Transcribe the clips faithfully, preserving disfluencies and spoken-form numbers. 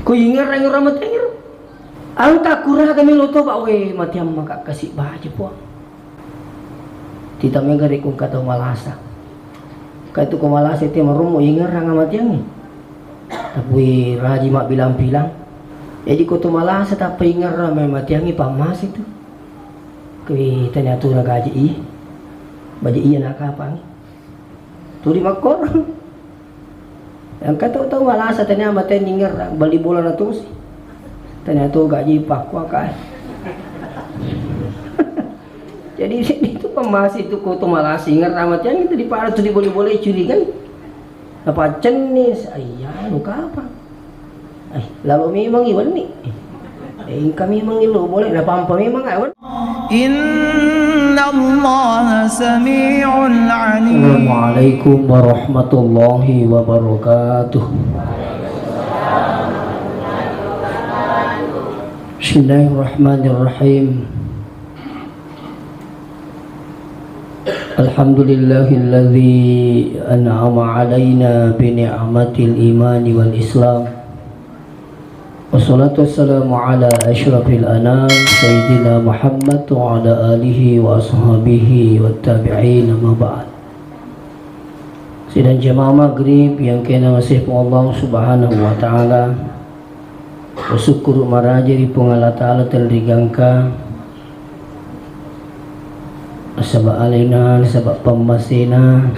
Ko ingerang-ngerang matiangngiro. Engka kuraga melo toba, we, matiang maka kasi baja, Puang. Tita mega rekko engka tau malasa. Kaitu ko malasa te marommo ingerang matiangngi. Tapi raji mabbilang-bilang. Jadi ko to malasa tappa ingerang mai matiangngi pammase tu. Kui tanya tu na gaji i. Baji iya nakapang. Tuli makkoro. Engka tau-tau malasa tania mate ningerang, bali bola na tosi. Tania tu gaji pakkuakai. Jadi seddi tu pammase tu ko to malasa ingerang matiang itu daripada tu diboli-bolai curigai. Napaccenni, iya, lu kapang. Eh, lalo memang i wenni. Eh, engka memang i lo boleh, napampa memang ai wenni. Innallaha sami'un alim. Assalamualaikum warahmatullahi wabarakatuh. Bismillahirrahmanirrahim. Alhamdulillahilladzi an'ama alaina bi ni'matil imani wal islam. Wassalatu wassalamu ala asyrafil anam, Sayyidina Muhammad wa ala alihi wa ashabihi wa tabi'in, amma ba'd. Sidang jamaah maghrib yang kena masih Allah Subhanahu wa Ta'ala. Usukkuru maraja ri Puang Allah Ta'ala tenrigangka, nasaba alena, nasaba pammasena,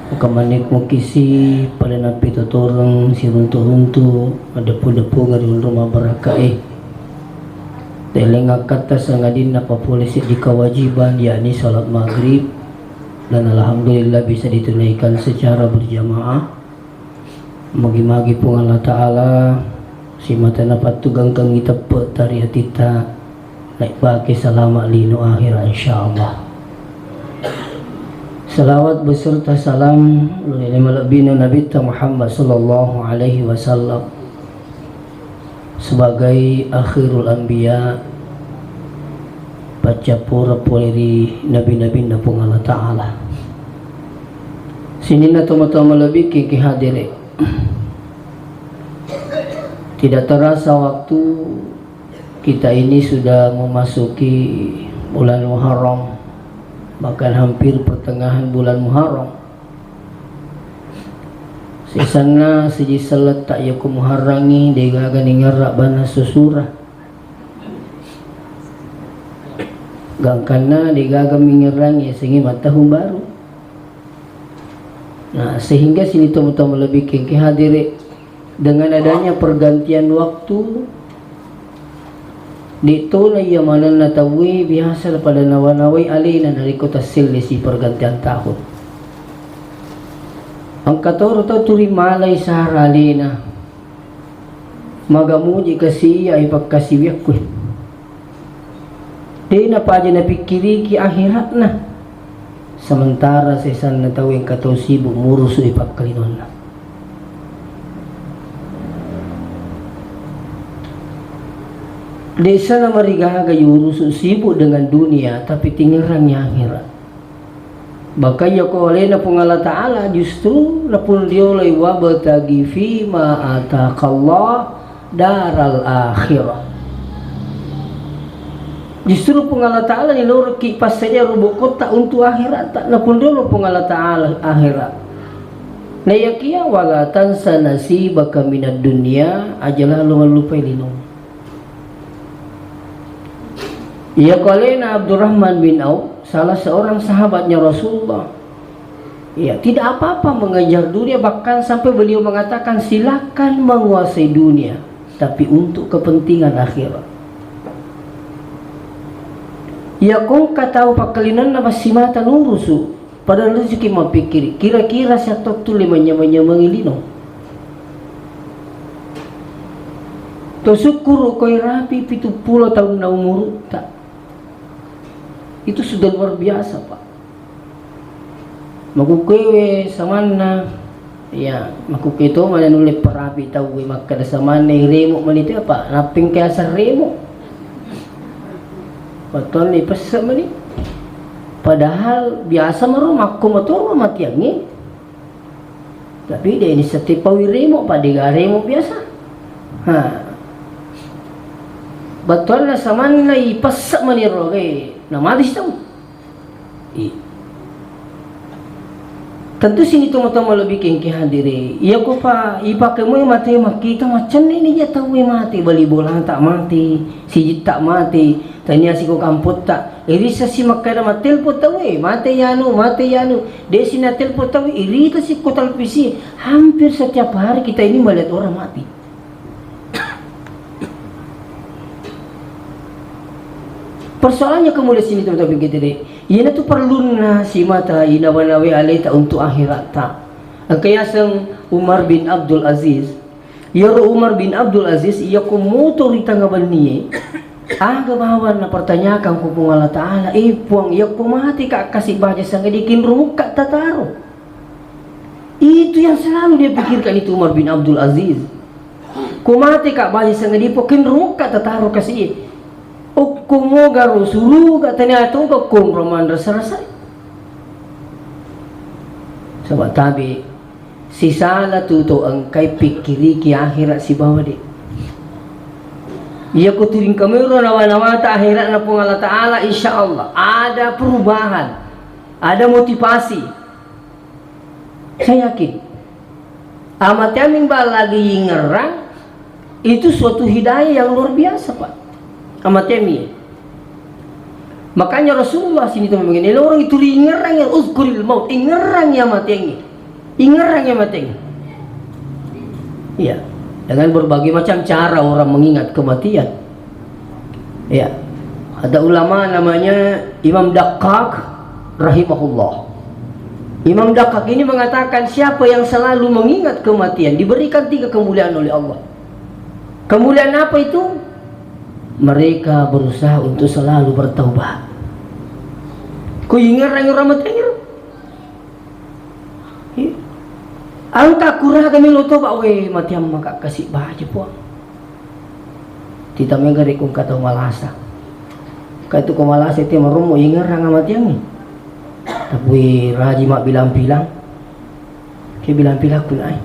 engka manekko kisi pada nappitotoreng siruntu-runtu, madeppu-deppungeng ri onrong mabbarakkae. Telleng akkatta sangadinna papole seddi kewajiban, yakni salat maghrib, dan alhamdulillah bisa ditunaikan secara berjamaah. Magi-magi Puang Allah Ta'ala simata napattugangkengngi teppe' tari atitta, naipake salama' lino akhira, insyaallah. Salawat beserta salam lolele malebbina Nabitta Muhammad sallallahu alaihi wasallam sebagai akhirul anbiya, paccappureng pole ri nabi-nabinna Puang Allah Ta'ala. Sininna tomatoa malebbi'ki ki hadere. Tidak terasa waktu kita ini sudah memasuki bulan Muharram, bahkan hampir pertengahan bulan Muharram. Sesanna siji selletta yako Muharrangngi degaga ningerra bana susura. Gangkanna degaga mingerrangi yasengnge mattahung baru. Nah, sehingga sini tomatoa malebbi'ki ki hadere, dengan adanya pergantian waktu, de' tona iya manenna tauwe biasa pada nawa-nawai alena narekko tassellesi pergantian tahun. Engka toro tau turi malai sara alena. Maga muji kasi iya ipakkasiwiakku. De' napaja napikkiriki akhira'na. Sementara sesanna tau engka tau sibuk murusu'i pakkalinonna. De'sa namarigaga yurusu' sibuk dengan dunia, tapi tingerangngi akhira'. Bahkan yako alena Puang Allah Ta'ala justru napunrioloi, "Wabtaghi fima atakallah daral akhirah." Justru Puang Allah Ta'ala nilorokki passadia ro bokkotta untuk akhiratta, napunriolo Puang Allah Ta'ala akhira'. Naiyakia, "Wala tansa nasibaka minad dunya," aja lalo mallupai lino. Iyako alena Abdurrahman bin Auf, salah seorang sahabatnya Rasulullah, ya, tidak apa-apa mengejar dunia, bahkan sampai beliau mengatakan, "Silakan menguasai dunia, tapi untuk kepentingan akhirat." Iyako engka tau pakkalinonna massimata nurusu', padahal riziki mappikkiri, kira-kira siattottu le manyameng-nyamengi lino. To sukkuru' koi rapi pitu pulo taunna umurutta. Itu sudah luar biasa, Pak. Makukkewe samanna, ya, makukke to mana nulle parapi tau we makkada samanna remo mani te apa? Napping ke asal remo. Pattuanni pesse' mani. Padahal biasa maro makko motoro matiangnge. Tapi de' ni setiap pawi remo, pada ga remo biasa. Ha. Bettuanna samanna ipesse' mani ro, eh, namate sitau. I. Tentu sini tomatoa malebbi kengke hadiri. Iya ko pa ipake moi mate makkita macenne ni ja tauwe mate, bali bolata mate, sijitta mate, tania siko kampotta. Irisa si makkada mattelpon tauwe, mate yanu, mate yanu. De' si nattelpon tauwe, irita si ko televisi. Hampir setiap hari kita ini melihat orang mati. Persoalannya kemudian sini teman-teman kita deh. Iyanatu perlunna simata inawa-nawa aleta untuk akhiratta. Engka yaseng Umar bin Abdul Aziz. Iyaro Umar bin Abdul Aziz, iya ko moto ri tengnga bennie, aga bawang napertanyakan ko Puang Allah Ta'ala, "Eh, Puang, iya ko mate ka kasi baja sangadi kinrumukka tataro?" Itu yang selalu dia pikirkan itu Umar bin Abdul Aziz. Ko mate ka baja sangadi po kinrumukka tataro kasi. Okko moga ro suruga tania toga konro manrasa-rasa. Saba' tabe, sisala tu to engkai pikkiriki akhirat sibawa de'. Iya ko turing kamero nawa-nawata akhiratna Puang Allah Ta'ala, insya Allah ada perubahan, ada motivasi. Saya yakin. Amateammi ba lagi ingerrang, itu suatu hidayah yang luar biasa, Pak. Amateammi. Makanya Rasulullah sini teman-teman, orang itu ingerrang ya, "Uzkuril maut", ingerrang ya amateangngi. Ingerrang ya amateangngi. Iya. Dengan berbagai macam cara orang mengingat kematian. Ya. Ada ulama namanya Imam Daqqaq rahimahullah. Imam Daqqaq ini mengatakan siapa yang selalu mengingat kematian diberikan tiga kemuliaan oleh Allah. Kemuliaan apa itu? Mereka berusaha untuk selalu bertaubat. Ku ingerang orang mati. Iya. Engka kuraga melo toba, we, matiang maka kasi baja, Puang. Tita mega rekko engka tau malasa. Engka tu ko malasa te marommo, ingerang matiangngi. Tapi raji mabbilang-bilang. Ke bilang-bilang ku nai.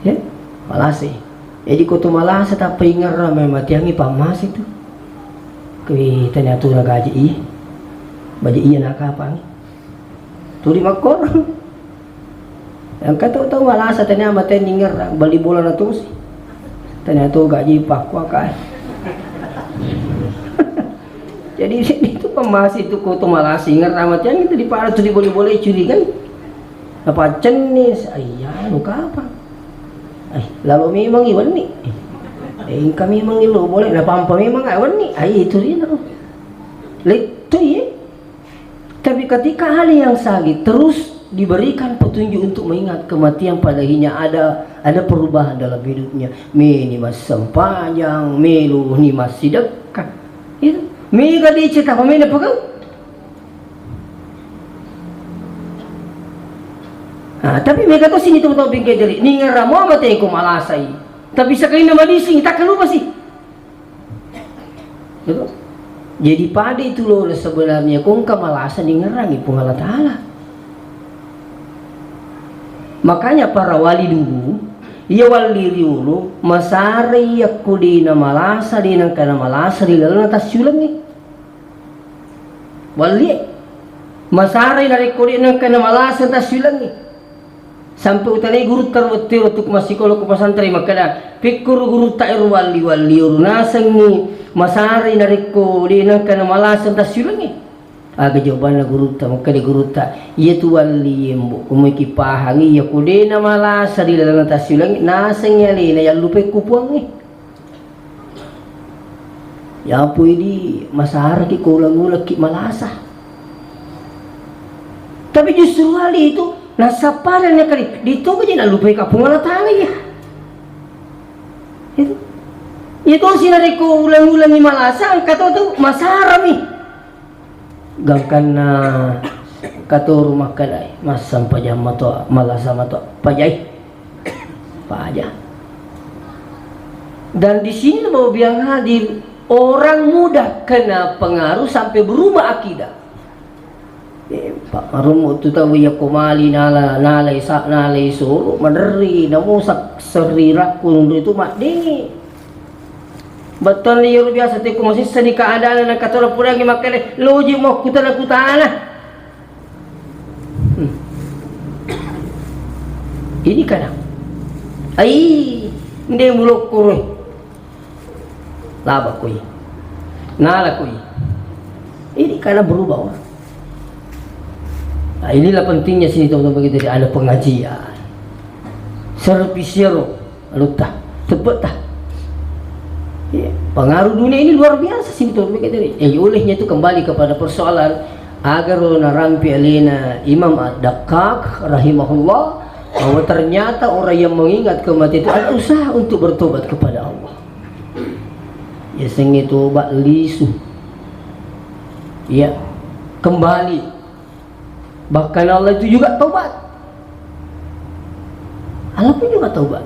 Ya, malasa. Jadi ko tu malasa tappa ingerang matiangngi pammase tu. Ke tanya tu na gaji i. Baji iya nakapangi. Tuli makkoro. Engka to tau malasa tania mate ningerang, bali bola na tosi. Tania to gaji pakkuaka. Jadi seddi tu pammase tu ko to malasa ingerang matiang itu daripada tu diboli-boli curigai. Napaccenni, ayya, lu kapang. Eh, lalo memang i wenni. Eh, engka memang i lo boleh, napampa memang ai wenni. Ai itu ri lo. Lettu iye. Tapi ketika ahli yang sakit terus diberikan petunjuk untuk mengingat kematian, pada akhirnya ada ada perubahan dalam hidupnya. Meni massempajang, meloni massidekka. Itu. Mega deceng tappa mena pegau. Ah, tapi mega to sini teman-teman bingkai diri. Ningerang mo mate ko malasai. Tapi sakainna madising, takkalupa si. Gitu. Jadi pada itu lo sebenarnya ko engka malasa ningerangi Puang Allah Ta'ala. Makanya para wali dulu, iya wali riolo, masarei yakko de' namalasa, de' nengka namalasa ri lalenna tassiulengnge. Wallie, masarei narekko de' nengka namalasa tassiulengnge. Sampai utanai gurutta ro wettu e, wettu ku massikola ku pesantren makkeda, "Pekkuru gurutta ero walli-walli uru nasengngi masarei narekko de' nengka namalasa tassiulengnge?" Aga jawabanna gurutta, makkeda gurutta, "Iyatu walli yembo, ko moi kipahangi, iya ko de' namalasa ri lalenna tassiulengnge, nasengngi alena yallupai ku Puangnge." Yapo idi masaraki ko uleng-ulengki malasa. Tapi justru wali itu nasappada nakali, ditoga je nalupai ka Puang Allah Ta'ala ya. Itu. Itu sih narekko uleng-ulengi malasa, engka to tu masarami. Gangkanna katoru makkedai, massempajang matoa, malasa matoa, pajai. Paja. Dan di sini Bapak Ibu yang hadir, orang mudah kena pengaruh sampai berubah akidah. Eh, Pak, marummu tu tau iya ko mali nala, nala isa, nala isoro, maderri, namusak serri rakku nundu itu maddengi. Betul iyaro biasa teko masessa ni keadaan na katola pudangi makkeda, "Loji mo kutana-kutana." Hmm. Ini kadang. Ai, nde mulokkoro. Laba koi. Nala koi. Ini kadang berubah orang. Nah, inilah pentingnya sini teman-teman kita ada pengajian. Servisero. Alutta, teppetta. Iya, pengaruh dunia ini luar biasa sih, betul begitu. Jadi olehnya itu kembali kepada persoalan agar narampi alena Imam Ad-Dakkak rahimahullah, bahwa ternyata orang yang mengingat kematian itu ada usaha untuk bertobat kepada Allah. Ya, sengi tobat lisu. Ya, kembali. Bahkan Allah itu juga taubat. Allah pun juga taubat.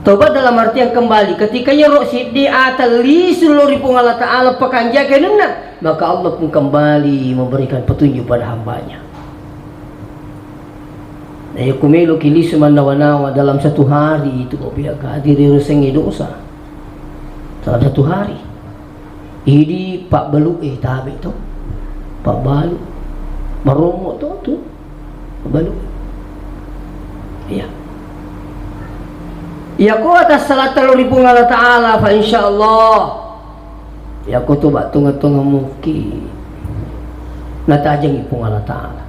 Taubat dalam artian kembali. Ketika iyaro siddi ata lisu lao ri Puang Allah Ta'ala, pakanjaki anunna, maka Allah pun kembali memberikan petunjuk pada hambanya. Nah, iya kumelo ki lisu mannawa-nawa dalam satu hari itu, kau bilang hadir ri sengi dosa. Dalam satu hari. Idi pabbalu e tabe to. Pabbalu. Marommo to tu. Pabbalu. Iya. Iya ko atas salata lo ri Puang Allah Ta'ala, fa insyaallah. Iya ko tu bak tonga-tonga muki. Natajengi Puang Allah Ta'ala.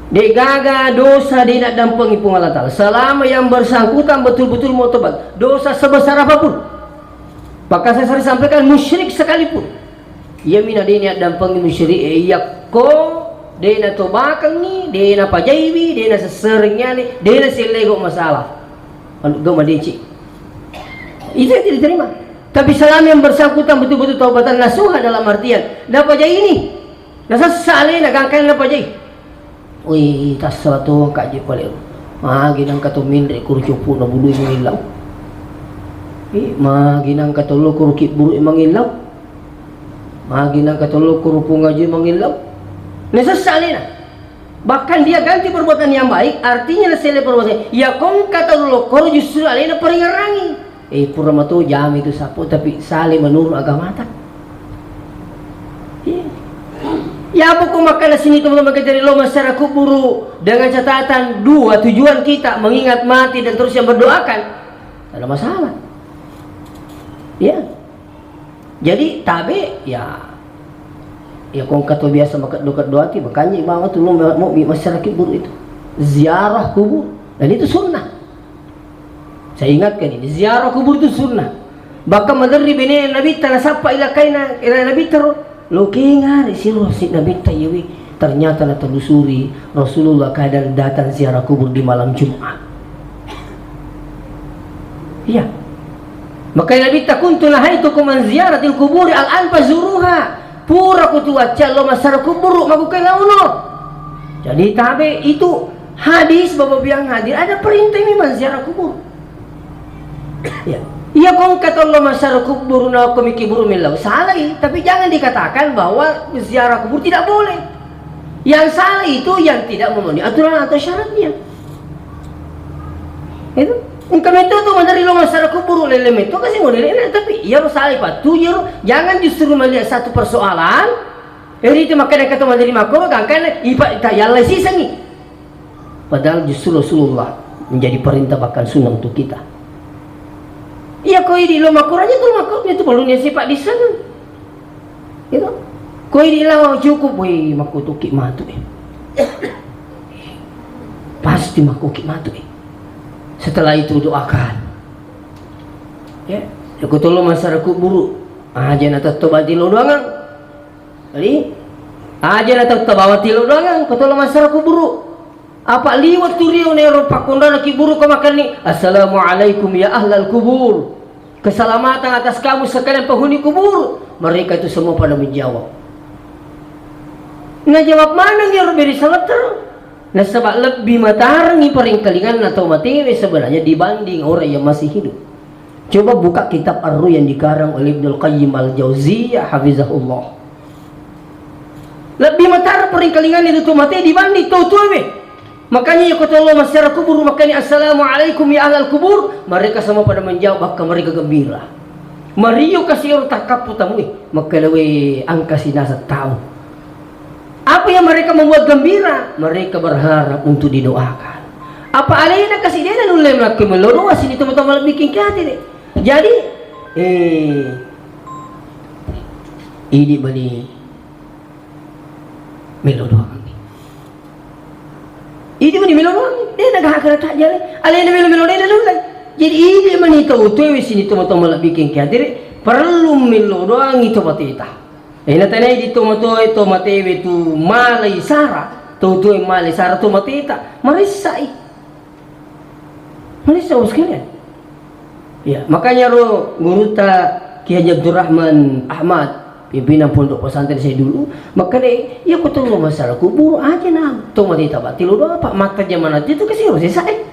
Degaga dosa de naddampengi Puang Allah Ta'ala. Selama yang bersangkutan betul-betul mau tobat. Dosa sebesar apapun. Bahkan saya sering sampaikan, musyrik sekalipun. Iya mina de naddampengi musyrik e, iya ko de natobakengi, de napajaiwi, de nasesserengi ane, de nasellego masalah. Anu, gau madeceng. Itu yang tidak diterima. Tapi selama yang bersangkutan betul-betul taubatan nasuha dalam artian, napajai ini. Nasessa alena gangkanna napajai. Wih, tassala tongka je pale. Magi nangka to minre kuru cupu na bulu mangillau. Ih, magi nangka to lo kuru kibburu mangillau. Magi nangka to lo kuru pungaji mangillau. Nasessa alena. Bahkan dia ganti perbuatan yang baik, artinya nasele perbuatan. Ya kongka to lo kuru justru alena peringerangi. Eh, pura mato jami tu sappo, tapi sale menurut agamata. Iya. Ya, apa ko makkeda sini tu makajari lo masyarakat kuburu dengan catatan dua tujuan kita mengingat mati dan terus yang berdoakan. Tidak ada masalah. Ya. Jadi tabe ya ya kongka to biasa makeddo-keddo ati makanya bawa tu lo mau masyarakat kuburu itu. Ziarah kubur. Dan itu sunnah. Saya ingatkan ini, ziarah kubur itu sunnah. Bahkan maderri bene Nabitta nasappa ilakaina, ila Nabitta ro, lo kenga ri siro si Nabitta yewe. Ternyata natelusuri Rasulullah kadang datang ziarah kubur di malam Jumat. Iya. Makanya Nabitta kuntu nahaitukum an ziyaratil kuburi al-an fazuruha. Pura kutu wacca lo masyarakat kuburu makukai launo. Jadi tabe itu hadis Bapak bilang hadir ada perintah memang ziarah kubur. Ya. Iya kongka to lo masyarakat kuburu na ko miki buru millau. Salah, tapi jangan dikatakan bahwa ziarah kubur tidak boleh. Yang salah itu yang tidak memenuhi aturan atau syaratnya. Itu. Engka metto tu maderri lo masyarakat kuburu lele metto kasi modele tapi iya ro salah patu iya ro jangan justru melihat satu persoalan. Jadi itu makanya kata maderri makoro gangkana ipa ta yalla sisengi. Padahal justru Rasulullah menjadi perintah bahkan sunnah untuk kita. Iya ko idi lo makuranya tu makko itu perlu nia sifat di sana. Gitu. Ko idi lawang cukup, weh, makko tuki matu eh. Pasti makko ki matu eh. Setelah itu doakan. Ya, aku tolong masyarakat kuburu. Aja na tettobati lo doangan. Jadi, aja na tettobawati lo doangan, ko tolong masyarakat kuburu. Apa liwat tu rio nero pakkonrana kiburu ko makanni, "Assalamualaikum ya ahlal kubur. Keselamatan atas kamu sekalian penghuni kubur." Mereka itu semua pada menjawab. Nah, jawab mana ero beri saletter? Nasaba lebbi matarengngi parengkalinganna tau matewe sebenarnya dibanding orang yang masih hidup. Coba buka kitab Ar-Ruh yang dikarang oleh Ibnul Qayyim Al-Jauziyah hafizahullah. Lebbi matara peringkalinganna itu to mate dibanding to tuawe. Makanya iya ko to lo masyarakat kubur makanya, "Assalamualaikum ya ahlal kubur." Mereka semua pada menjawab, bahkan mereka gembira. Mario kasiro takappu tamui, makkalewe angka sinasa tau. Apa yang mereka membuat gembira? Mereka berharap untuk didoakan. Apa alena kasi dena nulle melakukan melo doa sini teman-teman bikin kate deh. Jadi, eh, ini mani melo doangngi. Idi mani melo doangngi. De na gaga rata jale. Alena melo-melo de na nulle. Jadi idi mani tau tuwe sini to matu malebbi kengke atiri perlu melo doangngi to mateta. Eh, na tanai di to matu to matewe tu malai sara, tau tuwe malai sara to mateta. Maressai. Malaysia, Australia. Ya, makanya ro gurutta Kiai Haji Abdurrahman Ahmad, pimpinan Pondok Pesantren saya dulu, makanya, ya, kau tahu masalah kubur aja nah, tuh mati tabati lu doa apa mata zaman itu kasih saya.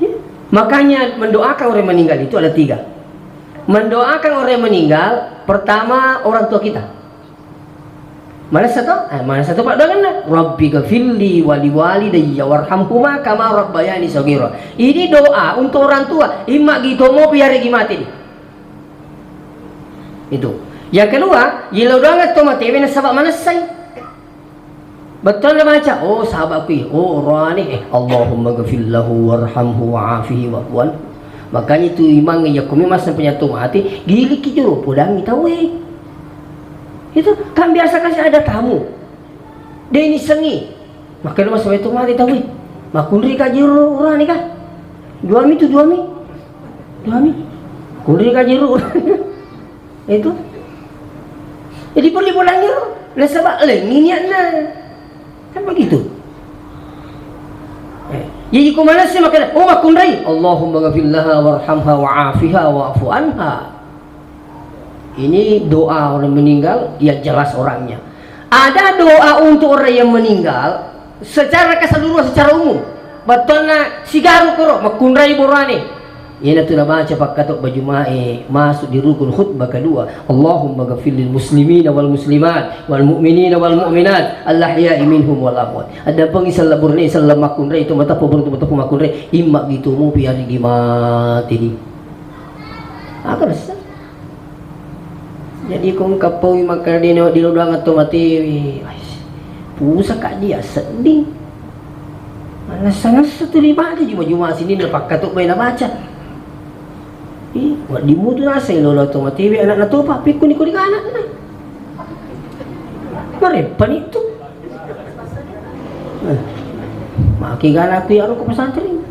Ya. Makanya mendoakan orang meninggal itu ada tiga. Mendoakan orang meninggal, pertama orang tua kita. Manessa to? Eh, manessa to paddoangenna. Rabbi ghafirli wali walidayya warhamhuma kama rabbayani shaghira. Ini doa untuk orang tua. Imma gi tomopi yaregi mate di. Itu. Yang kedua, yelo doang to matewe nasaba manessai. Betul na baca, oh sahabat kui, oh rohani, eh Allahumma ghafir lahu warhamhu wa'afihi wa'fu anhu. Makanya itu imang ya kumi mas sampai nyatu mati, giliki juru pudangi tawe. Itu kan biasa kasih ada tamu. Deni sengi. Makanya mas itu mati tahu. Makunri ka jiru urani ka. Dua mi tu dua mi. Dua mi. Kunri ka jiru. Itu. Jadi perlu pulang jiru. Nasaba le niatna. Kan begitu. Eh, jadi kumana sih makanya, oh makunrai, Allahumma ghafir laha warhamha wa'afiha wa'fu anha. Ini doa orang meninggal, dia jelas orangnya. Ada doa untuk orang yang meninggal secara keseluruhan, secara umum. Betulna sigaru koro, makunrai borane. Iyanatu nabaca pakkato baju mae masuk di rukun khutbah kedua. Allahumma ghafir lil muslimina wal muslimat wal mu'minina wal mu'minat al ahya'i minhum wal amwat. Ada pengisal laburne isal makunrai itu mata pobor itu mata makunrai imma gitu mu piari gimati di. Aga rasa? Jadi ko engka paui makkeda de nawedding lo doang atau matewi. Ais, pusaka dia sedding. Nassa-nassa tu ri baju juma-juma sininna pakkato mai nabaca. Ih, wedding mutu nasai lo atau matewi anak natopa pikkuni ko di anakna. Mareppani tu. Eh, maki gana aku ya ko pesantren.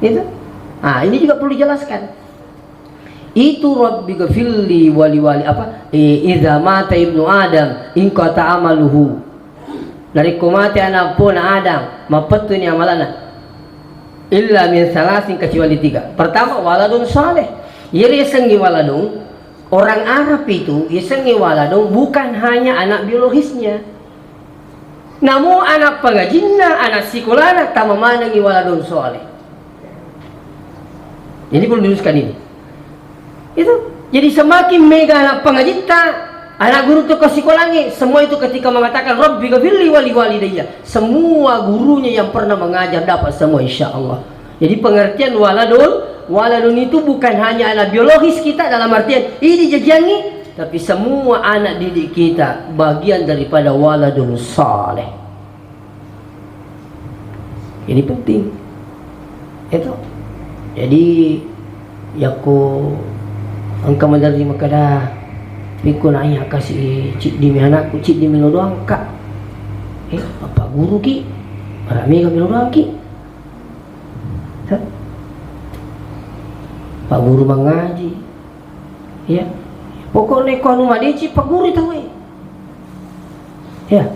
Itu. Ah, ini juga perlu dijelaskan. Itu Rabbi ghafirli wali wali apa? Eh, idza mata ibnu Adam inqata amaluhu. Narekko mate ana' pona Adam, mappettuni amalana. Illa min salasin, kecuali tiga. Pertama, waladun saleh. Yeri yasengngi waladun, orang Arab itu yasengngi waladun bukan hanya anak biologisnya. Namo anak pengajinna, anak sikolana, tama manengi waladun saleh. Jadi perlu diluruskan ini. Itu. Jadi semakin mega anak pengajitta, anak guru tu ke sikolangi, semua itu ketika mengatakan Rabbi ghafirli wali walidayya, semua gurunya yang pernah mengajar dapat semua insya Allah. Jadi pengertian waladun, waladun itu bukan hanya anak biologis kita dalam artian ini jajangi, tapi semua anak didik kita bagian daripada waladun saleh. Ini penting. Itu. Jadi yakko engka maderri makkeda pikku nanya kasi ciddi mi anakku ciddi mi lo doang kak. Eh, apa guru ki? Marami kami lo doang ki. Pak guru mengaji. Ya. Pokoknya ko anu madeci paguru tau. Ya.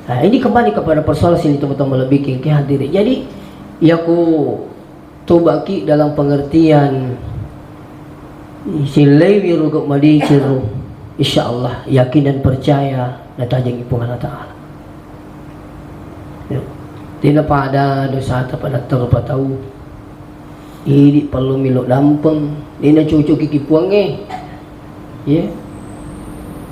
Nah, ini kembali kepada persoalan sini teman-teman lebih ke, ke hadir. Jadi, ya ku tobaki dalam pengertian silai wiru madeci ro. Insya Allah yakin dan percaya natajengi Puang Allah Ta'ala. Ya. Tidak pada dosa pada terlupa tahu. Idi perlu milo dampeng, dena cocok ki puangnge. Ye.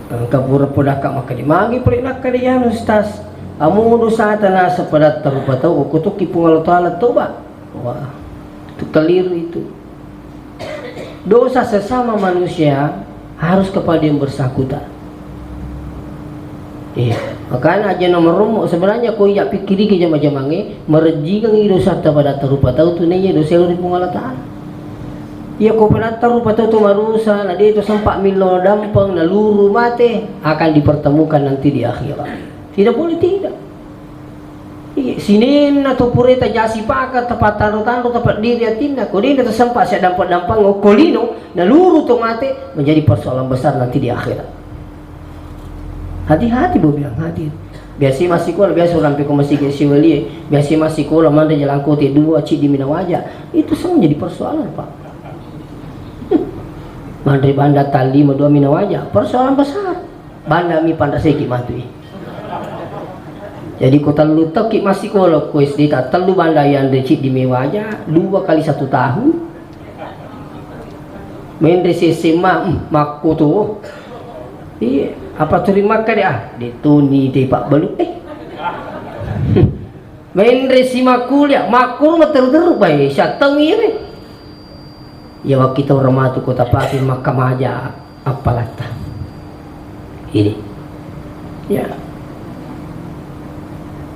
Engka pura podakka makkeda, magi pole nakkeda iyanu, Ustaz? Amo dosata naseng padatta rupa tau, okko tokki Puang Allah Taala toba. Wah, itu keliru itu. Dosa sesama manusia harus kepada yang bersangkutan. Iya, makanya aja nomor rumo sebenarnya ko iya pikkiriki jama-jamangnge, merejingengi dosata padatta rupa tau tu naiya dosa ri Puang Allah Taala. Iya ko padatta rupa tau tu marusa, na de to sempa millau dampeng, na luru mate, akan dipertemukan nanti di akhirat. Tidak boleh tidak. Iya, sininna to pura tajasi paka, tapatanro-tanro, tapeddiri atinna. Ko de na tasempa sia dampeng-dampeng okko lino, na luru to mate, menjadi persoalan besar nanti di akhirat. Hati-hati, Bu, bilang hati. Biasa massikola, biasa urampe ko masigi siwalie, biasa massikola manre jalangkote dua, ciddi minawaja. Itu semua jadi persoalan, Pak. Manre banda tallima dua minawaja, persoalan besar. Banda mi panraseki matui. Jadi ko tellu tokki massikola ko S D ta, tellu banda yanre ciddi mewaja, dua kali satu tahun. Menre si S M A, hmm, makko to. Iya, apa turi makkeda, ah, de toni de pabbalu. Eh. Menre si makkulia, makkoro matteru-teru, bae, siatteng ire. Iya, wakkita orang matu kota pati makkamaja appalatta. Ini. Ya.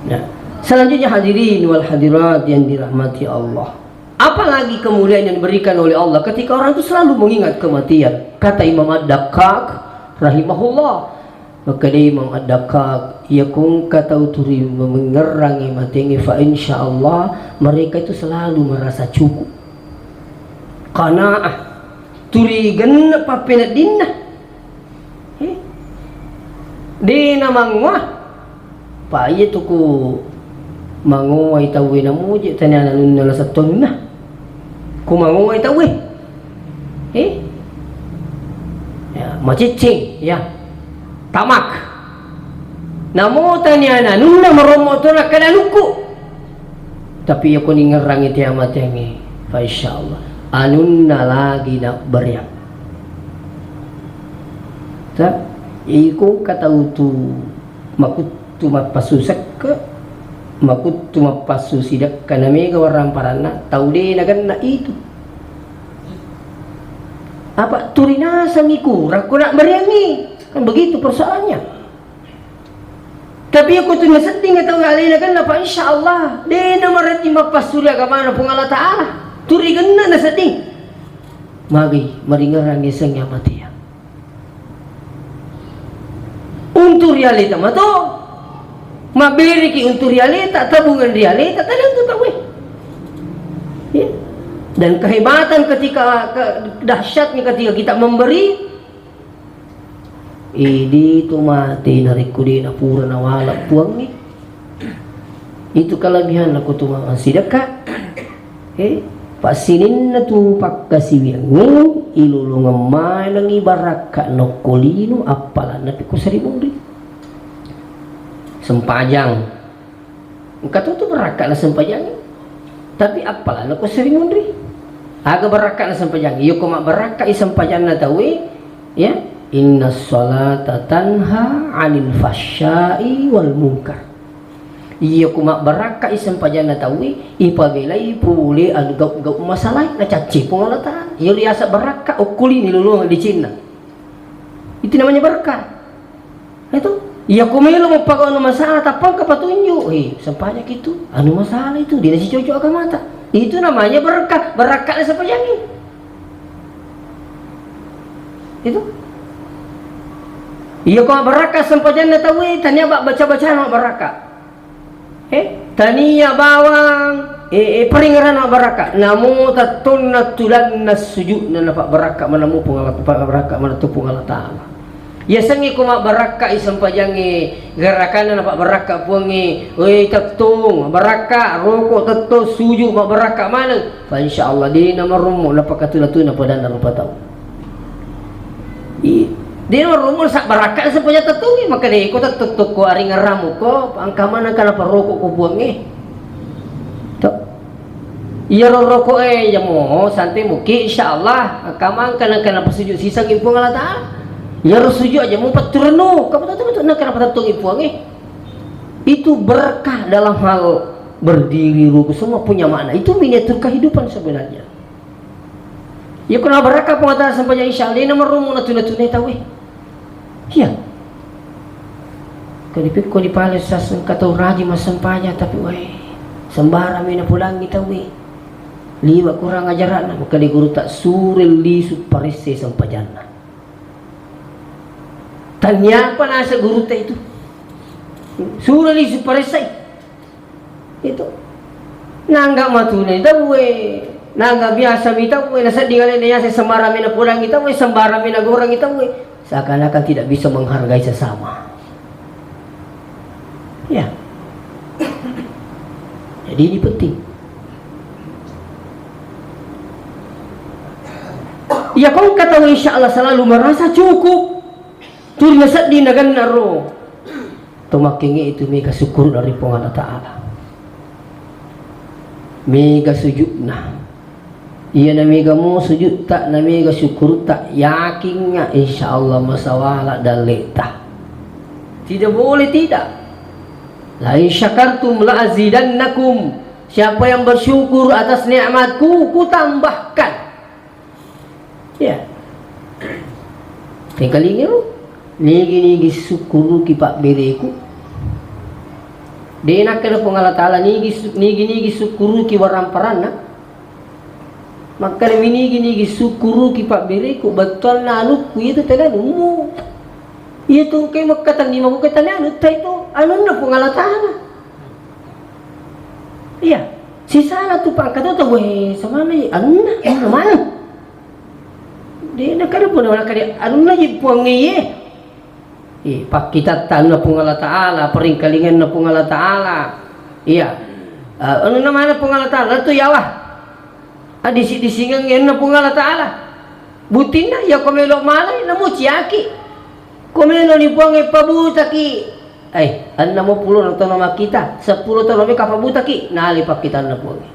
Nah, selanjutnya hadirin wal hadirat yang dirahmati Allah. Apalagi kemuliaan yang diberikan oleh Allah ketika orang itu selalu mengingat kematian. Kata Imam Ad-Dakkak rahimahullah, makkeda Imam Ad-Dakkak, iya ko engka tau turi mengerangi matengnge, fa insya Allah mereka itu selalu merasa cukup. Qanaah, turi genna pappeneddinna. Eh? De namangoa. Pa iya tu ku mangowai tauwe namuji, tania nanunna lasettonna. Ku mangowai tauwe. Eh? Ya, maciccing, ya. Tamak. Namo tania nanunna marommo to nakkeda lukku. Tapi iya ko ningerrangi tea matengnge, fa insya Allah. Anunna lagi na beriang. Ta, iko engka tau tu makuttu mappassu sekke, makuttu mappassu sidekka, na mega warang paranna, tau de nagenna itu. Apa turi nasengi kurang ko na beriangi. Kan begitu persoalannya. Tapi iya ko tu nasedding tau alena genna, fa insya Allah, de na marejjing mappassu ri agamana Puang Allah Taala. Turi genna nasedding. Magi maringerang yasengnge amatea. Untu ri aleta mato, mabbereki untu ri aleta, tabungan ri aleta, tania untu tauwe. Ya. Dan kehebatan ketika, ke-, dahsyatnya ketika kita memberi, idi tu mate narekko de napura nawala Puangnge. Itu kelebihan nako tu mawang sidekka. Eh, passininna tu pakkasiwiangnge, ilolongeng manengngi barakka nokko lino, appalanna pi ko seri munri. Sempajang. Engka to tu barakka na sempajangnge. Tapi appalanna ko seri munri. Aga barakka na sempajangnge. Iyo ko mabbarakka i sempajanna tauwe, ya. Inna salata tanha anil fahsya'i wal munkar. Iya ko mabbarakkai sempajanna tauwe, ipabelai pole anu gau-gau masalai, nacacce Puang Allah Taala. Iya riaseng barakka, okkolini lolongeng decenna. Itu namanya berkah. Itu. Iya ko melo mappagau anu masalah, tappa engka patunjuk. Eh, sempajang itu, anu masalah itu, dina sicocok agamata. Itu namanya berkah, barakka na sempajangnge. Itu. Iya ko mabbarakka sempajanna tauwe, tania ba-, baca-bacana mabbarakka. Eh, tania bawang, eh, eh, paringerana mabbarakka. Namo tettonna tudanna sujudna napabbarakka manammu Puang Allah, pabbarakka manettu Puang Allah Taala. Yasengnge ko mabbarakkai sempajangnge, gerakanna napabbarakka Puangnge, we tettong, mabbarakka, roko, tettong, sujud, mabbarakka maneng. Fa insya Allah, de namarummu napakatuna-tuna padanna rupa tau. I, de namarummu sabbarakka sempaja tettongnge, maka de ko tettong tokko aringerramu ko, engka maneng kana paroko ko Puangnge. To. Iyaro roko e, iya mo, santai muki, insya Allah, engka maneng kana, kana pasujud siseng Puang Allah Taala. Iyaro sujud aja mupatturenu, kamu tahu betul, nah, kenapa tahu ipuange? Itu berkah dalam hal berdiri, ruku, semua punya makna. Itu miniatur kehidupan sebenarnya. Ya, kuna barakka Puang Ta'ala sempajang isya, alena marummu natuna-tunai tauwe. Iya. Ko dipikko dipale saseng ka tau rajin massempajang, tapi wae, sembarang mi napodangi tauwe. Liwa kurang ajaranna, maka di guru tak sure lisu paresse sempajanna. Taniapa nasa gurutta itu? Suro lisu paressai. Itu. Nangga matuna tauwe, nangga biasa mi tauwe, nasedding alena yase sembarang mi napodangi tauwe, sembarang mi nagorangi tauwe. Seakan-akan tidak bisa menghargai sesama. Ya. Jadi ini penting. Iya, kau kata, insya Allah selalu merasa cukup. Tuli nasedding naganna ro. To makkengnge itu mega syukur dari Puang Allah Ta'ala. Mega sujudna. Iya, na mega mo sujudta, na mega syukurta, yakingnga insya Allah masawala dalleta. Tidak boleh tidak. La in syakartum la azidannakum. Siapa yang bersyukur atas nikmatku, kutambahkan. Iya. Tengkalinga ro, nigi-nigi sukkuruki pabbereku. De nakkeda Puang Allah Ta'ala, nigi su-, nigi-nigi sukkuruki waramparanna. Makkeda mi nigi-nigi sukkuruki pabbereku, bettuanna anukku, iya tu tena anummu. Iya tu engkai makkatenni mako ketani anu, tai tu anunna Puang Allah Ta'ala. Iya, sisala tu pangkatota, weh, samana i anunna, anunna mana? De nakkeda Puang, nakkeda anunna ji Puang iye. Eh, pakkitatta anunna Puang Allah Ta'ala, peringkalinganna Puang Allah Ta'ala. Iya. Eh, anunna mana Puang Allah Ta'ala? Lettu yawa. Adisi-disingengngi anunna Puang Allah Ta'ala. Buttinna, iya ko melo malai, namuciaki. Ko melo ni Puang e pabutaki. Eh, ennamo pulo na tono makkita, seppulo tono meka pabutaki, nali pakkitanna Puang e.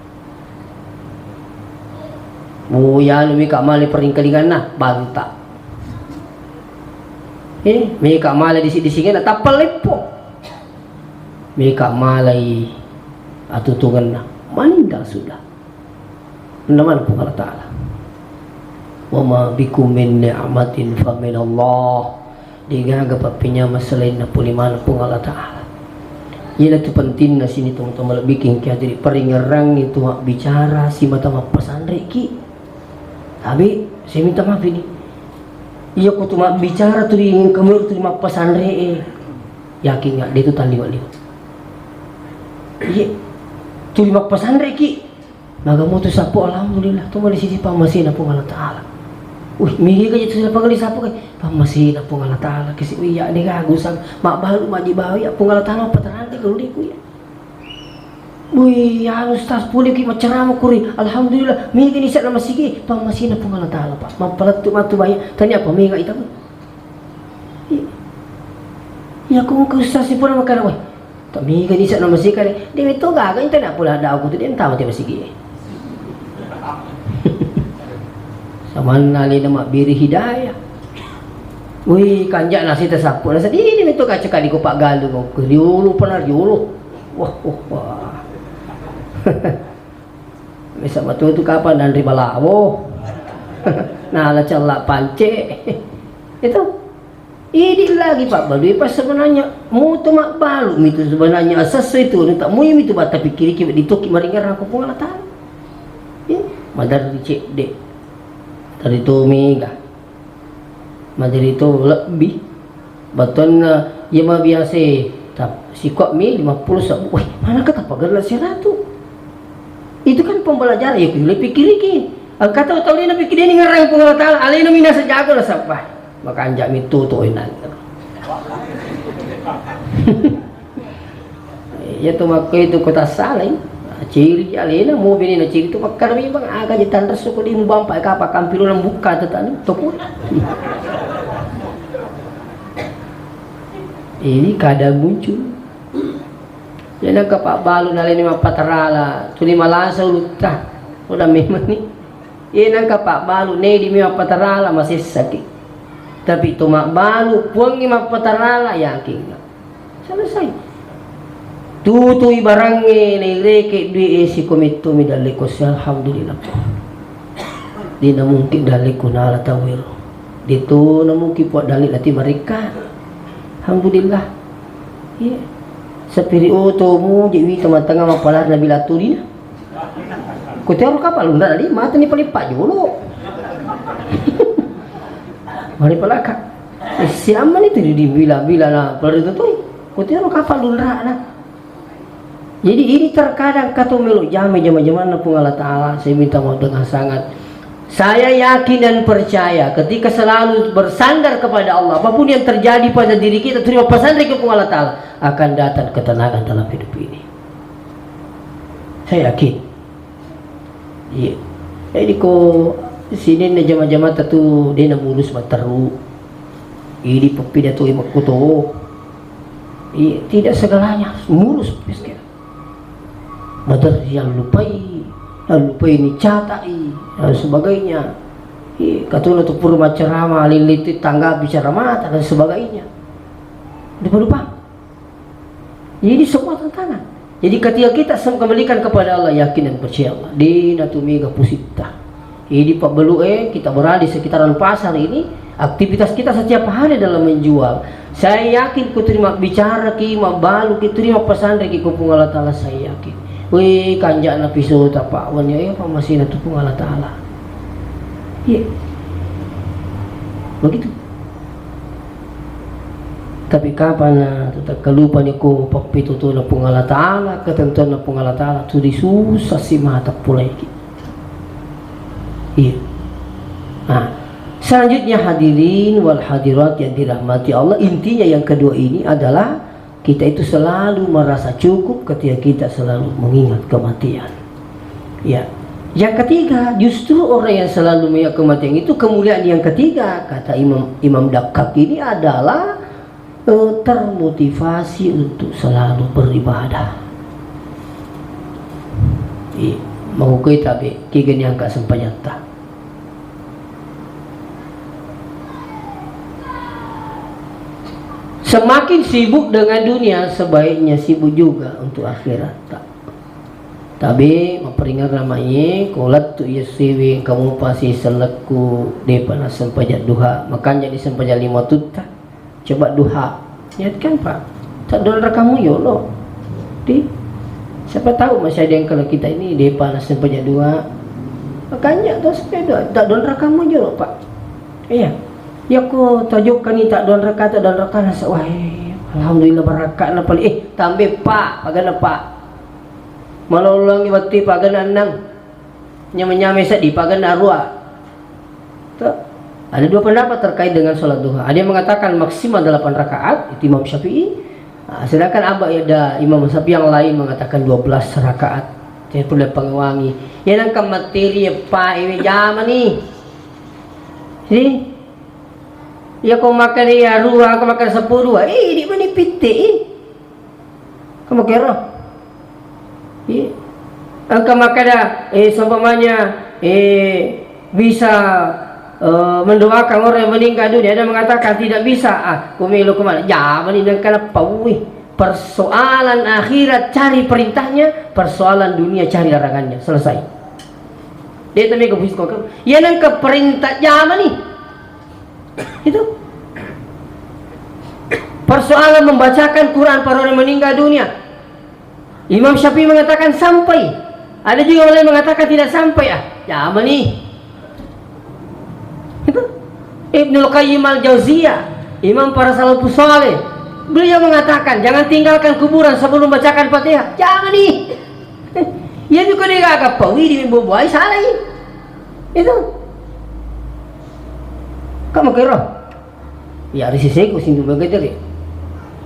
Mu yanu mika male peringkalinganna, banta. Eh, mika male disi-disingenna, tappa leppo. Mika malai atutungenna, meninggal sudah. Namana Puang Allah Ta'ala. Wa ma bikum min ni'matin fa minallah. Degaga pappenyameng selainna pole maneng Puang Allah Ta'ala. Iyanatu pentingna sini tomatoa malebbiking ki hadiri, paringerrangngi tu mabbicara simata mappasanreki. Tabe, saya minta maaf ini. Iya ko tu mabbicara tu ri engka meru tu ri mappasanre e. Yakin nggak dia tu talliwa-liwa. Iya. Tu ri mappasanreki. Maga mutu sappo, alhamdulillah, tu mali sisi pammasena Puang Allah Ta'ala. Wih, migi ka itu siapa kali sappo kai? Pammasena Puang Allah Ta'ala, kesi iya de gagu sang, mabbalu maji bawi ya Puang Allah Ta'ala, patarante kaluliku ya. Wih, ya Ustaz, puli ki macerama kuri, alhamdulillah, migi ni sana masigi, pammasena Puang Allah Ta'ala, Pak. Mapalettu matu bayi, tanya apa mega ita, Pak? Iya. Iya, ko engka Ustaz sipura makkeda, weh, tak mega ni sana masigi kali, de metto gaga, ita nak pula ada aku tu, de entah mati masigi. Samanna alena mabbere hidayah. Wih, kanja nasi tasappu. Nasa dini metto kaca kali ko paggalung ko. Riolo pana riolo. Wah, wah, wah. Bisa matu tu kapang dan ri balawo. Nala cella pance. Itu. Idi lagi pabbalui, pas sebenarnya mutu mabbalu mitu sebenarnya asessu itu, anu tak mui mitu batta pikkiriki, ditoki maringerang ko Puang Allah Ta'ala. Eh, maderri cedde. Tadi to mega. Maderri to lebbi. Batonnya, iya ma biasa, tap-, siko mi lima puluh sebbu. Weh, mana kata pagar lah siratu? Itu kan pembelajaran, ya, kuliah pikkiriki. Engka tau, tau lena pikkiri, ini ngerang Puang Allah Ta'ala, alena minasa jago lah, sapa? Makanja mi tutu, enak. Iya tu makko itu kota salai. Ciri alena, mau bini na ciri tu makkada memang aga je tanresu ko di mubampa kapa kampilo nang buka tetanu, toko. Ini kadang muncul. Jadi nangka pabbalu naleni mappatarala, tuli malasa ulutta. Udah memang ni. Iya nangka pabbalu nedi mi mappatarala masessaki. Tapi to mabbalu Puangnge mappatarala, yakinna. Selesai. Tutui barangnge, naireke dui'e, sikomettomi dallekko, alhamdulillah. Dena mungkin dallekko nala tauwero. Deto na mungkin Puang dalle nati marekka. Alhamdulillah. Iya. Sapiri otomu, je wita matanga mapalari nabi latulina. Ko tearo kapal unda tadi, mata ni paling pajolo. Mari palaka. Eh, siamma ni tadi dibila-bila na, pada itu tuh. Kutiro kapal lunra'na. Jadi ini terkadang kato melo jame jama-jamanna Puang Allah Ta'ala. Saya minta maaf dengan sangat. Saya yakin dan percaya ketika selalu bersandar kepada Allah, apapun yang terjadi pada diri kita, terima pesan dari Puang Allah Ta'ala, akan datang ketenangan dalam hidup ini. Saya yakin. Iya. Jadi ko sininna jama-jamata tu de namulus matteru. Idi pappidato makkuto. Iya, tidak segalanya harus mulus miskin. Mader yang lupai, yang lupai ini catai dan sebagainya. Iya, katuna tu pura macerama, liliti tangga bicara mata dan sebagainya. Lupa-lupa. Jadi semua tantangan. Jadi ketika kita sem-, kembalikan kepada Allah, yakin dan percaya Allah, de natu mega pusitta. Jadi pabbalu e, kita berada di sekitaran pasar ini, aktivitas kita setiap hari dalam menjual. Saya yakin ku terima bicara ki, mabbalu ki, terima pesan dari ki, ku Puang Allah Ta'ala, saya yakin. Weh, kanja'na pisota, Pak. Wanya, eh, apa masih natu Puang Allah Ta'ala. Iya. Begitu. Tapi kapang na tu takkalupani ko pappitutuna Puang Allah Ta'ala, ketentuanna Puang Allah Ta'ala, tu disusah si mata pulaiki. Iya. Nah, selanjutnya hadirin wal hadirat yang dirahmati Allah, intinya yang kedua ini adalah kita itu selalu merasa cukup ketika kita selalu mengingat kematian. Ya. Yang ketiga, justru orang yang selalu mengingat kematian itu kemuliaan yang ketiga, kata Imam Imam Dakkak ini adalah, eh, termotivasi untuk selalu beribadah. Iya, mau kita be, kigani angka sempajatta. Semakin sibuk dengan dunia, sebaiknya sibuk juga untuk akhirat. Ta-, tabe maperingerna maye, ko lettu iya siwi, kamu pasi selekku, depa na sempajang duha, makanya di sempajang lima tutta, coba duha. Niatkan, Pak. Tak doang rekamu yolo. Di, siapa tahu masih ada yang kalau kita ini depa na sempajang duha. Makanya tuh sepeda, tak doang rekamu yolo, Pak. Iya. Yako tajokka ni tak doang raka, tak doang raka, nasa, wah, eh, alhamdulillah, barakka na pali. Eh, tambe, Pak, pagana, Pak. Malolongi watti pagana ennang. Nyame-nyame seddi pagana arua. Tuh. Ada dua pendapat terkait dengan sholat duha. Ada yang mengatakan maksimal delapan rakaat, itu Imam Syafi'i. Ah, sedangkan Aba ada Imam Syafi'i yang lain mengatakan dua belas rakaat. Jadi perlu pengewangi. Ya nang kamateri ya Pak, ini zaman nih. Jadi, iya ko makkeda iya aruwa, ko makkeda seppulo dua, eh, idi mani pitte i. Ko makkero. Iya. Engka makkeda, eh, seumpamanya, eh, bisa, eh, mendoakan orang yang meninggal dunia, ada mengatakan tidak bisa. Ah, ko melo ko mana? Jamani nengka napaui. Persoalan akhirat cari perintahnya, persoalan dunia cari larangannya. Selesai. Dia tadi ke puisi kok. Iya nengka perintah jamani. Itu. Persoalan membacakan Quran pada orang meninggal dunia. Imam Syafi'i mengatakan sampai. Ada juga orang yang mengatakan tidak sampai, ah. Ya, apa nih? Itu. Ibnul Qayyim Al-Jauziyah, imam para salafus saleh. Beliau mengatakan, jangan tinggalkan kuburan sebelum bacakan Fatihah. Jangan nih. Iya juga dia gak apa, wih, di buai salah ini. Itu. Kamu kira? Ya, risi sego sing begitu ya.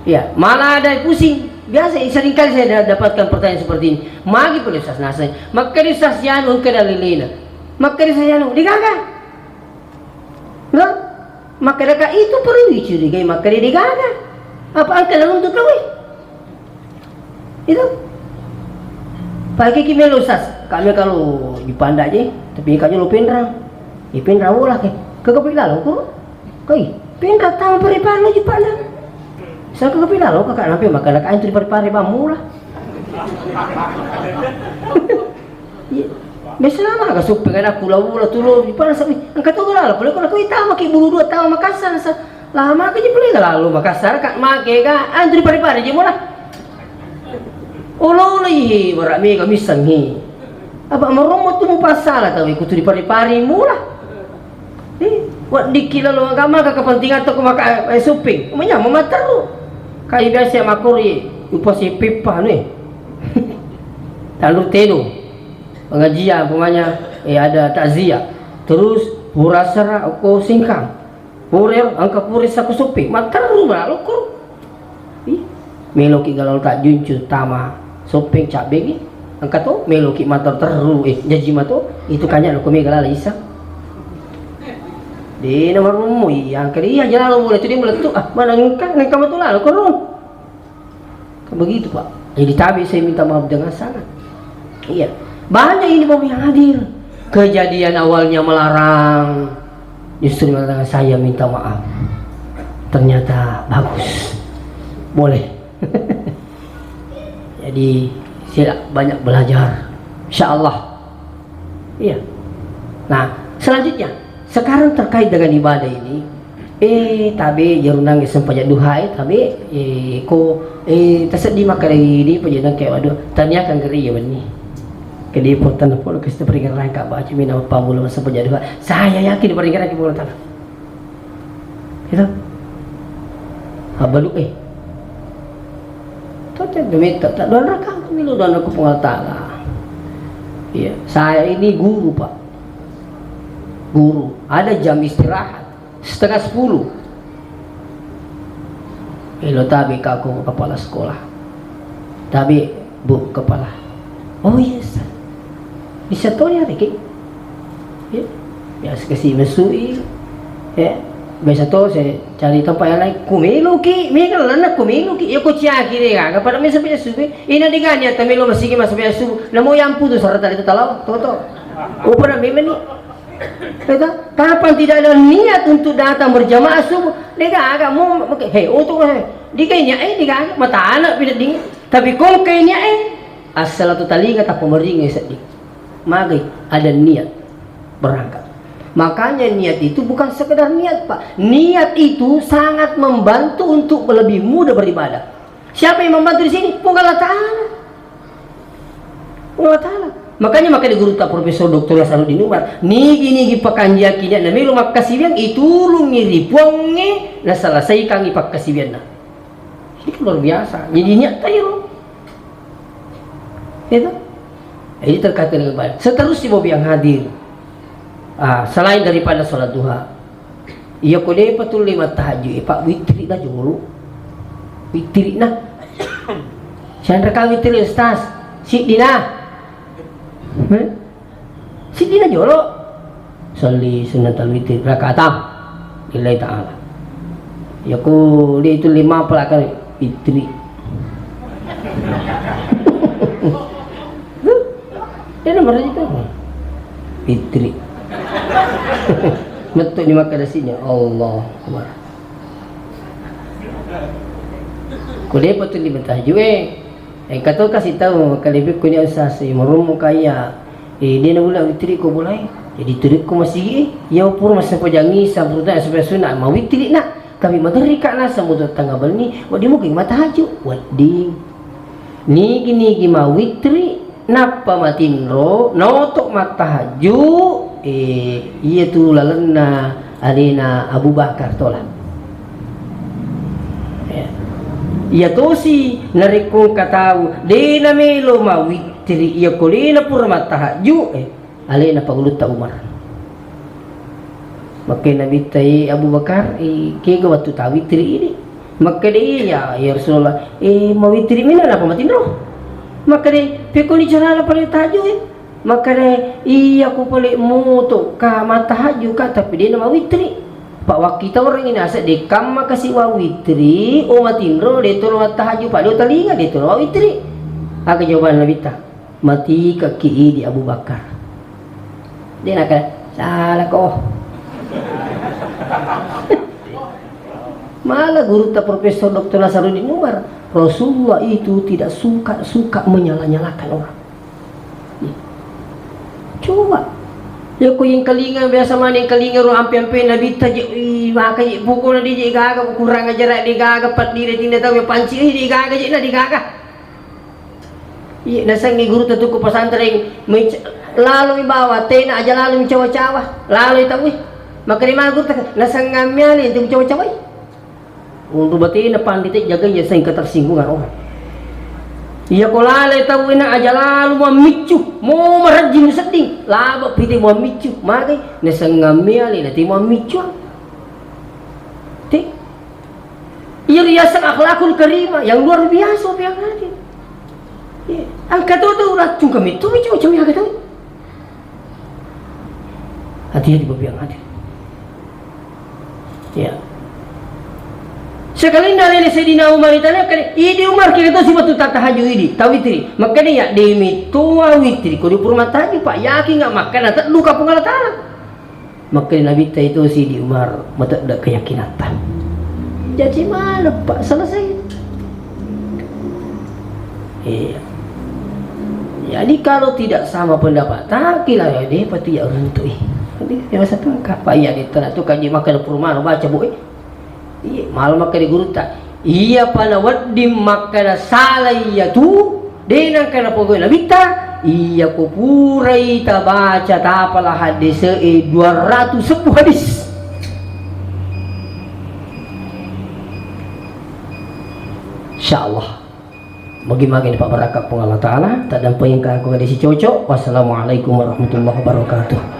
Ya, malah ada yang pusing. Biasa, sering kali saya da-, dapatkan pertanyaan seperti ini. Magi pole Ustaz Nasir. Maka di Ustaz Yanu ke dalilina. Maka di Ustaz Yanu, digaga. Nah, maka dekat itu perlu dicurigai, maka dia digaga. Apa angka lalu untuk kawin? Itu. Pakai ki melo Ustaz. Kami kalau di Panda je, tapi kami lo Pinrang. Di Pinrang olah ke. Ke kepi lalu ko. Kai. Pinra tama Parepare jupana. Saka kapinaro ka nampe makkeda ka antu di Parepare bammula. Iya. Biasa lama ka Suppeng anakku, laula tulo di Parepare, engka to lalo pole ko nakui tama ki Bulu Dua tama Makassar sa. Lama ka ji pole lalo Makassar ka make ka antu di Parepare ji mula. Olo-olo i wara mega missang hi. Apa marommo tu mupassala tau ikutu di Parepare mula. Eh, weddikki lalo agama ka kepentingan toko maka, eh, Suppeng. Manyameng matteru. Kai biasa makkori upasi pippa anu, eh. Tanru tedo. Pengajian umpamanya, eh, ada takziah. Terus pura sera okko Singkang. Pura engka pura sako Suppeng. Matteru bala lokko. Ih, meloki galau tajjuncu tama Suppeng cabbengi. Engka to meloki mator terru, eh, jaji mato itu kanya lo ko mega lala isa. De na marummu iya, engka iya jalalo mulai tu dia mulai tu, ah, mana engka, engka matu lalo ko ro. Kan begitu, Pak. Jadi tabe saya minta maaf dengan sangat. Iya. Banyak ini Bapak yang hadir. Kejadian awalnya melarang, justru mengatakan, "Saya minta maaf." Ternyata bagus. Boleh. Jadi, saya banyak belajar. Insya Allah. Iya. Nah, selanjutnya, sekarang terkait dengan ibadah ini, eh, tabe jarunangngi sempajang duha, eh, tabe, eh, ko, eh, taseddi makkeda idi pajennang ke waduh, taniakan geri ya wenni. Kedi potan polo kesta peringan rangka baca mina pammula sempajang duha. Saya yakin peringan rangka polo tanah. Gitu. Abbalu, eh. Tata demi tak, tak doang raka aku milu doang aku pengal Ta'ala. Iya, saya ini guru, Pak. Guru. Ada jam istirahat setengah sepuluh. Elo tabe ka aku kepala sekolah. Tabe, Bu Kepala. Oh, iya, Ustaz. Bisa to ya, Riki? Ya. Biasa kasi mesui. Ya. Biasa to saya cari tempat yang lain. Ku meloki, mega lana ku meloki. Ya, ku ciaki de gaga pada mesa punya subuh. Ina de gani atau melo masigi masa punya subuh. Namo yang putus serta itu talau. To, to. Upana memang ni. Itu, kapan tidak ada niat untuk datang berjamaah subuh, de gaga mau, oke, hei, oto, hei, di kayaknya, eh, de gaga, mata anak pindah dingin. Tapi kong kayaknya, eh, asal tu talinga tak pemeringi sedih. Magai, ada niat berangkat. Makanya niat itu bukan sekedar niat, Pak. Niat itu sangat membantu untuk lebih mudah beribadah. Siapa yang membantu di sini? Puang Allah Ta'ala. Puang Allah Ta'ala. Makanya, makanya guru tak Profesor Doktor Hasanuddin Umar, nigi-nigi pakanjaki niat namelo makkasiwiang, itulungi ri Puangnge, naselesaikangi pakkasiwianna. Ini kan luar biasa. Jadi niat tairo. Itu. Jadi terkait dengan ibadah. Seterusnya, Bapak yang hadir, ah, selain daripada sholat duha, iya ko depa tulle mattahajju, eh, Pak, witri na jolo. Witri na. Sanraka witri, Ustaz. Siddi na. Hmm? Siddi na jolo. Salli sunnatal witri rakaatam lillahi ta'ala. Iya ko de tulle mapala kan witri. Dia nomor itu. Fitri. Metto ni makkeda sini, Allah Akbar. Ko depa tu di mentahajud, eh. Eh, kato kasih tahu, kalebek ko ni usah si, merummu kaya. Eh, dia na bula witri ko bulai. Jadi turikku masigi, ya pur masa pajangi, sampai sunat, mawitri nak. Tapi materi ka naseng butuh tengah benni, wedding mukki mattahajud, wedding. Nigi-nigi mawitri, nappa matinro, naoto mattahajud, eh, iya tu lalenna alena Abu Bakar tola. Ya. Iya tosi, narekko engka tau, de namelo mawitri, iya ko de na pura mattahajud, eh, Alena Pangulutta Umar. Makkeda Nabitta, "Eh, Abu Bakar, eh, kega wettu tawitri ini?" Makkeda, "Iya, ya Rasulullah, eh, mawitri mina napa matinro?" Makkeda, "Pekkoni carana pale taju, eh?" Makkeda, "Iya, ku pale moto ka mattahaju ka, tapi de na mawitri." Pa wakkita orang ini asa de kamma kasi wawitri, o matinro, de tono mattahaju, pa de talinga, de tono wawitri. Aga jawaban Nabitta? Matikekki idi Abu Bakar. De naka, "Salako." Malah gurutta Profesor Doktor Nasaruddin Umar, Rasulullah itu tidak suka-suka menyala-nyalakan orang. Coba. Ya ko yang kelinga biasa mana yang kelinga ro ampe-ampe Nabitta je, ih, maka je pokokna de je gaga, kurang ajar de gaga, peddire tinda tau ya panci, ih, de gaga je na de gaga. Iya, nasengngi gurutta tu ko pesantren, mec-, laloi bawa, tena aja laloi cawa-cawa, laloi tauwe. Makkeda magi gurutta, nasengngammi ale tu cawa-cawai. Untu batena pandita jagai ya seng ketersinggungan orang. Iya ko lalai tauwe na aja lalu mammiccu, mo marajjing sedding, laba pite mammiccu, magai, nasengngammi ale na te mammiccu. Te. Iya riaseng akhlakul karimah yang luar biasa, Piang Hadir. Iya. Angka to tu racung kami tu, cuma cuma angka to. Hati-hati, Piang Hadir. Ya. Sekali nda lele Sayyidina Umar itana kali, idi Umar kira to sibatu tahajud idi, tawitri. Makkeda ya demi tua witri, ko di purma tahajud, Pak, yakin nggak makkeda teddu ka Puang Allah Taala. Makkeda Nabitta itu si di Umar, matedda keyakinatta. Jadi malam, Pak, selesai. Iya. Jadi kalau tidak sama pendapat, tak kira ya deh, pasti ya runtuh. Tapi ya masa tangkap, Pak, iya di tanah tu kaji makan purma, baca bu, eh. Iya, malah makkeda gurutta. Iyapa nawedding makkeda sala iyatu, de nengka napogau Nabitta, iya ko purai tabaca tapala haddese'e dua ratus seppuh hadis. Insyaallah. Magi-magi ni Pak barakat Puang Allah Taala, tak dampai engka aku hadis cocok. Wassalamualaikum warahmatullahi wabarakatuh.